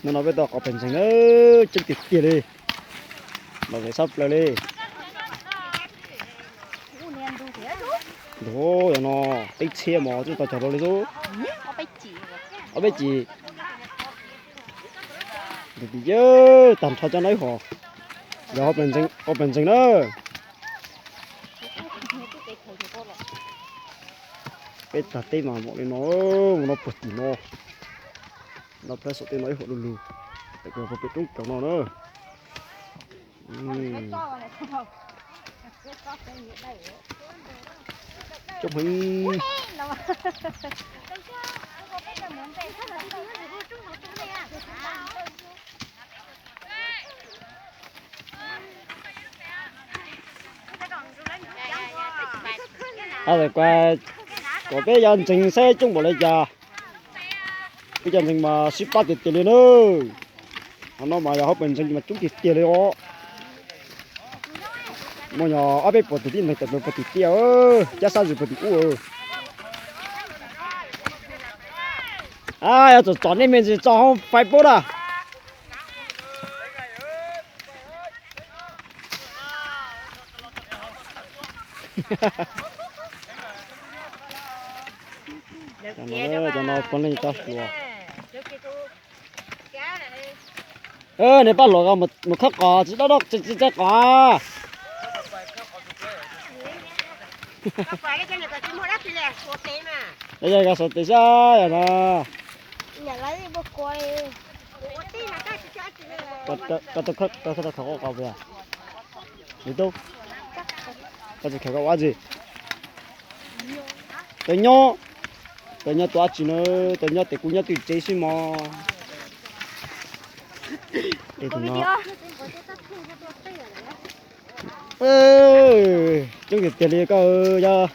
Hnub no peb tau qos pes ntseeg na, coob tiag tiag li, lom zem tshaj plaws li. Ntuj, yog no peb txhiab mos twb tau cog rau li xwb. Ob peb cim. Ntuj, tag nrho cov no ib hom, yog qos pes ntseeg na. Peb tag teb mas npaum li no, mus no puag tim no, no plab saum tej no ib hom du lug, tawm kiag puag pem roob kaus no na. Coob heev. Kom peb cov ntseeg saib coob npaum li cas. Peb cov ntseeg mas sib pab tiag tiag li na. Qhov no mas yog hauv pes ntseeg mas coob tiag tiag li os. Muaj nyog ob peb puas tus tib neeg tawm plaws puag tim tiaj, cab sab zis puag tim ub. Yog txom txom nej me ntsis tso hauv Facebook na. Cov no puav leej tso hluas. Nws pab hluas mus khawb qos tsis dab dab tsis tsis tsis qos. Yog yog koj xav tias saib yog no. Koj tau khawb qos puas yog? Tus tub, koj tsis khaws koj ua dab tsi? Tus nyob, tus nyob tua dab tsi na, tus nyob tes kuv nyob twj tsev xwb mog. Tus no coob tiag tiag li koj yog.